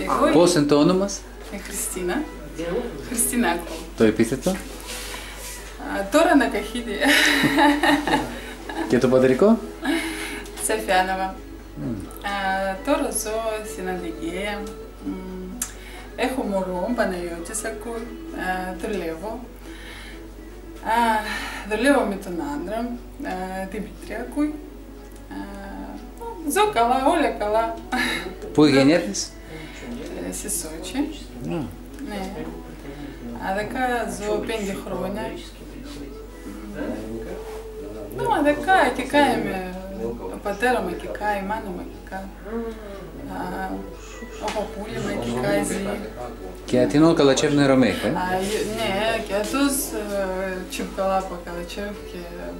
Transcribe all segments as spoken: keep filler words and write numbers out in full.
Εγώ Πώς είναι το όνομά σ'; Είμαι Χριστίνα. Χριστίνα Ακού. Το επίθετο; Α, τώρα ανακαχύλια. Και το πατρικό; Σεφιάνοβα. Μμμ. Α, τώρα ζω στην Αττική. Μμμ. Έχω μωρό, Παναγιώτης Ακού. Α, δουλεύω. Α, δουλεύω με τον άντρα μ', α, Δημήτρη Ακού. Α, ζω καλά, όλα καλά. Πού γεννήθηκες; Ε, στη Σότσι. Ναι. Ναι. Αδακά ζω πέντε χρόνια. Μμμ. Ναι, αδακά, εκεί κά είμαι. Ο πατέρα μ' εκεί κά, η μάνα μ' εκεί κά. Α, ο παππούλι μ' εκεί κά ζει. Και ατείν' όλ' καλατσεύ' ν' Ρωμαίκα, ε; Α, ε, ναι, και ατός, ε, τσιπ καλά που καλατσεύ' και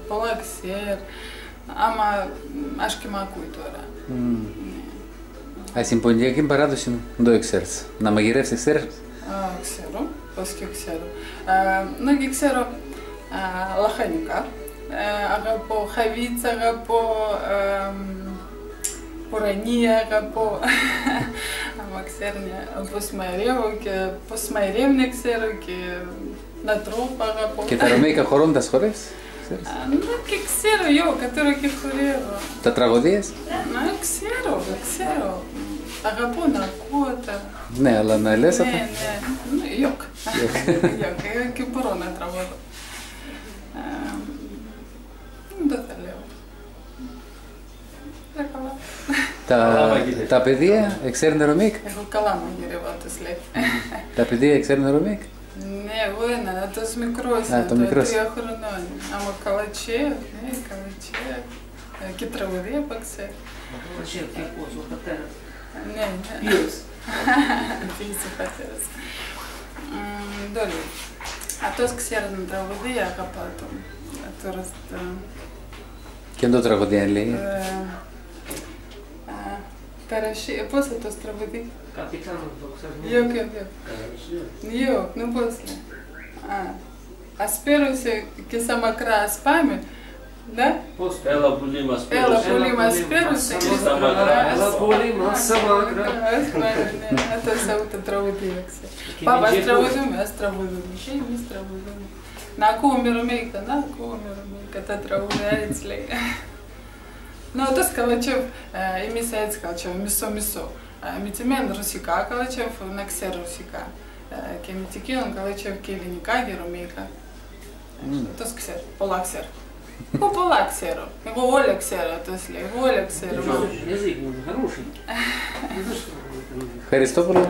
πολλά ξέρ', άμα, μ', ας και μ' ακούει τώρα. Μμμ. Ναι. Α, σην ποντιακήν παράδοσην ντο εξέρτς; Να μαγειρεύεις εξέρτς; Α, ξέρω, πώς και ξέρω. Α, ναι, και ξέρω, α, λαχανικά. Ε, αγαπώ χαβίτσα, αγαπώ, εμ, πουρανία, αγαπώ. Άμα ξέρ', ναι, πώς μαειρεύω και πώς μαειρεύν'νε ξέρω και να τρώω, αγαπώ. Και τα ρωμαίκα χορών τας χορεύεις; Ξέρεις; Α, ναι, και ξέρω, γιοκ, ατώρα και χορεύω. Τα τραγωδία σ'; Ναι, ξέρω, ξέρω. Αγαπώ να ακούω τα. Ναι, αλλά να λες, ναι, ατά, ναι, ναι, γιοκ. Γιοκ. Γιοκ, ε, και μπορώ να τραγωδώ. Ε, ντο θα λέω; Καλά. Τα, καλά μαγειρεύω. Τα παιδία εξέρ'νε ρωμαίκα; Εγώ καλά μαγειρεύω, ατός λέει. Τα παιδία εξέρ'νε ρωμαίκα; Ναι, εγώ έναν, ατός μικρός, α, το, το μικρός, τρία χρονών. Άμα καλατσεύ', ναι, καλατσεύ'. Ε, και τραγωδία πα ξέρ'. Καλατσεύ', και πώς, ο πατέρας. Ναι, ναι. Ποίος; Ποίος ο πατέρας; Μ, ντο λέει. Ατός ξέρ' έναν τραγωδία, αγαπά' το. Ατώρα σ', και ντο τραγωδία λέει; Ε, α, Ταρασί-, ε, πώς ατός τραγωδί; Κάτι κάνω, το ξεχνάω. Γιοκ, γιοκ, γιοκ. Ταρασί-, γιοκ, ναι, πώς λέει. Α, ας πέρωσε και σα μακρά ας πάμε. Ναι; Πώς; Έλα, πουλί μ', ας πέρωσε. Έλα, πουλί μ', ας πέρωσε και σα μακρά. Έλα, πουλί μ', ας πέρωσε και σα μακρά. Έλα, πουλί μ', ας πέρωσε και σα μακρά. Ας πάμε, ναι. Ατός ατά τα τραγωδία, ξέρ'. Παπά, ας τραγουδούμε, ας τραγουδούμε. Και εμείς τραγουδούμε. Να ακούγουμε ρωμαίκα, να ακούγουμε ρωμαίκα. Τα τραγούδια έτσι λέει. Ναι, ατός καλατσεύ', ε, εμείς έτσι καλατσεύουμε, μισό-μισό. Ε, με τσιμέν ρωσικά καλατσεύ', να ξέρ' ρωσικά. Ε, και με τσικίνον καλατσεύ' και ελληνικά και ρωμαίκα. Μμμ. Ατός ξέρ', πολλά ξέρ'. Εγώ πολλά ξέρω. Εγώ όλα ξέρω, ατός λέει. Εγώ όλα ξέρω. Хороший язык, хороший. Ευχαριστώ πολύ.